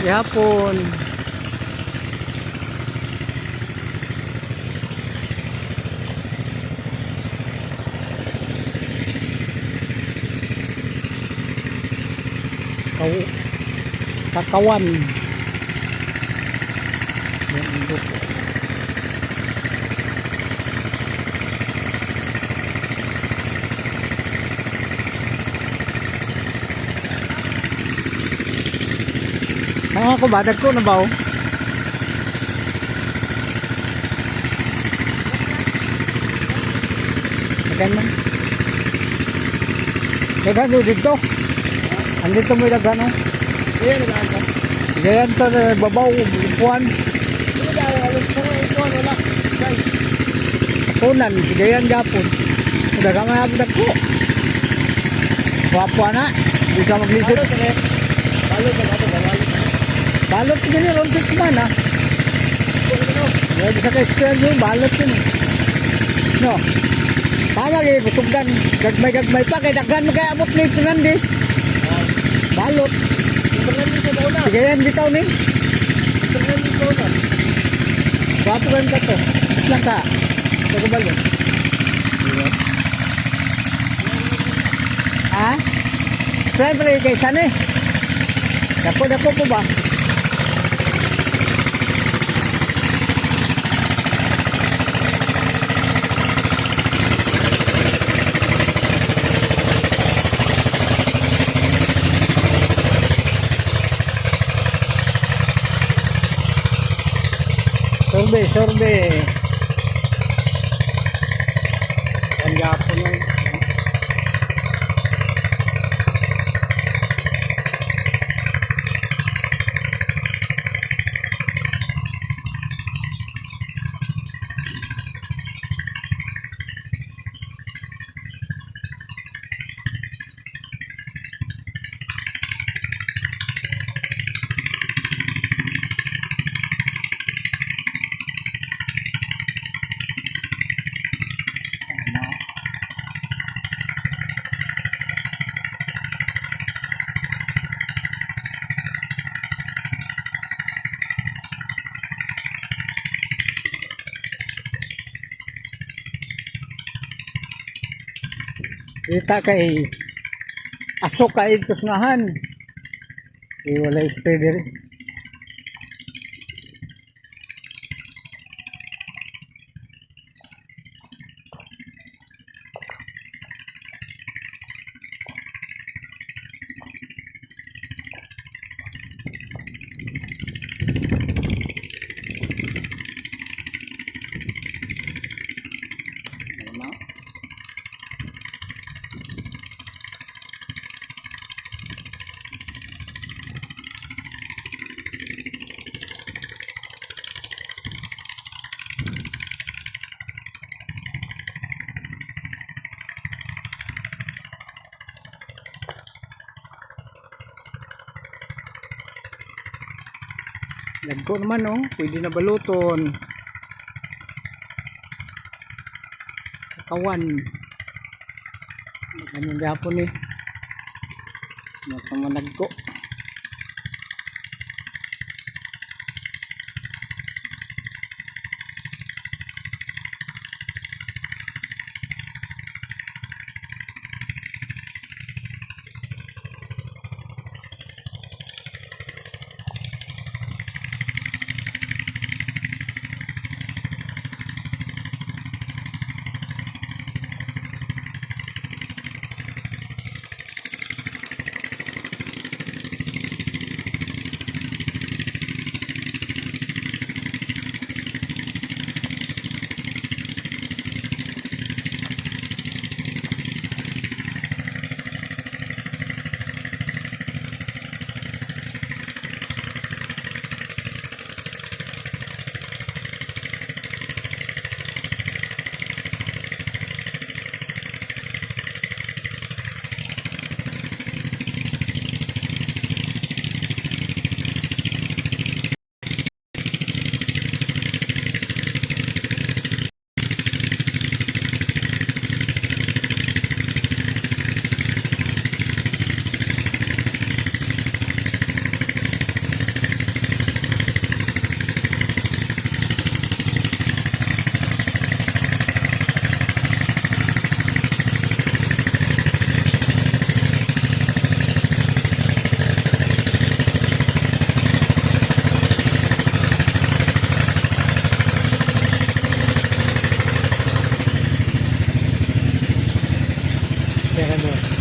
Gihapon. Kaw Kakawan. Yan ang grupo. Ako ba? Dagko na ba, oh? Daghan man. Daghan do dito. Andito may daghan, oh. Ayan, nag ka. Ganyan to na babaw, upuan. Wala, alam ko wala. Guys, Punan, gayan gapon. Daghan man hapon dagko. Wapo na. Di ka maglisod. Balot eh. Balot na ato, balot. Balot gini ron 6 man ah. Wala sa kay square yun, balot yun. No. Tama gini busugdan, gagmay-gagmay pa kay daghan man kay abot ni Fernandez. Balot. Fernandez sa una. Sigayan bitaw ni. Fernandez sa una. Wapo kayo ka to. Lang ka. Sa balot. Diba? Ha? Try pala kay saan eh. Dako-dako po ba? Sorbe, sorbe. Ang gapon na. Kita kay aso kay tusnahan. Eh, wala spray diri. Ano? Dagko naman, oh, pwede na baluton. Kakawan. Ganun gapon eh. Makamanagko. Meron mo.